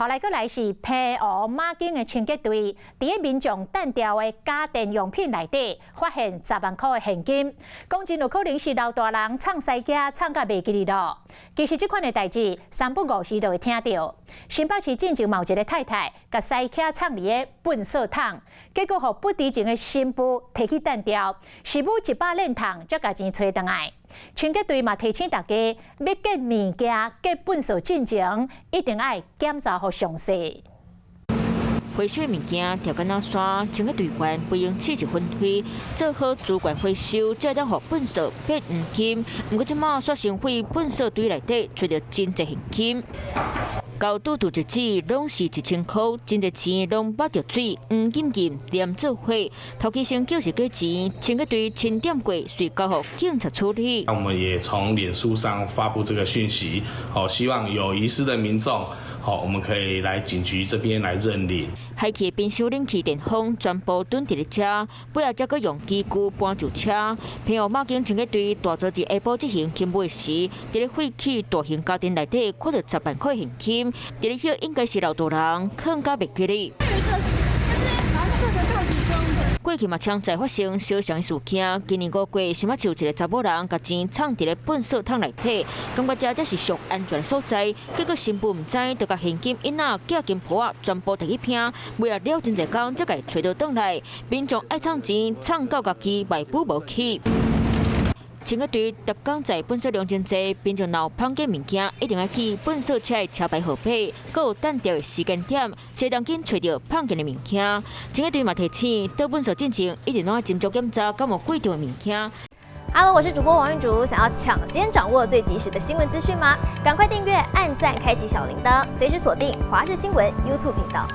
予來閣來是澎湖馬景的清潔隊，佇咧民眾擲掉的家電用品內底，發現10萬箍的現金。講真有可能是老大人藏私家藏甲袂記得囉。其實這款的代誌，三不五時就會聽著。新北市進前嘛有一个太太，共私車藏佇咧糞埽桶，結果予不知情的新婦提去擲掉，是母100鏈桶才共錢揣轉來。清潔隊嘛提醒大家，欲撿物件、撿糞埽進前，一定愛檢查予詳細。回收的物件掉甲若沙，清潔隊員不用試一分開，做好資源回收，才會當予糞埽變黃金。毋過這馬煞成廢糞埽堆內底，揣著真濟現金。高拄拄一指，攏是1000箍，真濟錢攏捌著水，黃金金連做伙，頭期先叫是假錢，清潔隊清點過，隨交予警察處理。那我們也從臉書上發布這個訊息，好，希望有遺失的民眾，好，我們可以來警局這邊來認領。海氣冰箱、冷氣、電風全部囤佇咧遮，尾後才閣用機具搬上車。澎湖馬景清潔隊大早佇下晡執行勤務時，佇咧廢棄大型家電內底看著10萬塊現金，佇咧遐應該是老大人囥甲袂記得。過去嘛常在發生相像的事件。今年5月，新北市有一个查某人共錢藏佇咧糞埽桶內底，感覺這才是上安全所在。結果新婦毋知，就共現金、椅仔、寄金鋪仔全部提去拼，尾仔了真濟工才共揣著轉來。民眾愛藏錢，藏到家己嘛補無去。清潔隊逐工載糞埽量真濟，民眾若有芳撿物件，一定愛記糞埽車的車牌號碼，閣有擲掉的時間點，才當緊揣著芳見的物件。清潔隊嘛提醒，倒糞埽進前，一定攏愛斟酌檢查，敢無貴重的物件。 Hello，我是主播王玉竹，想要搶先掌握最及時的新聞資訊嗎？趕快訂閱、按讚、開啟小鈴鐺，隨時鎖定華視新聞 YouTube 頻道。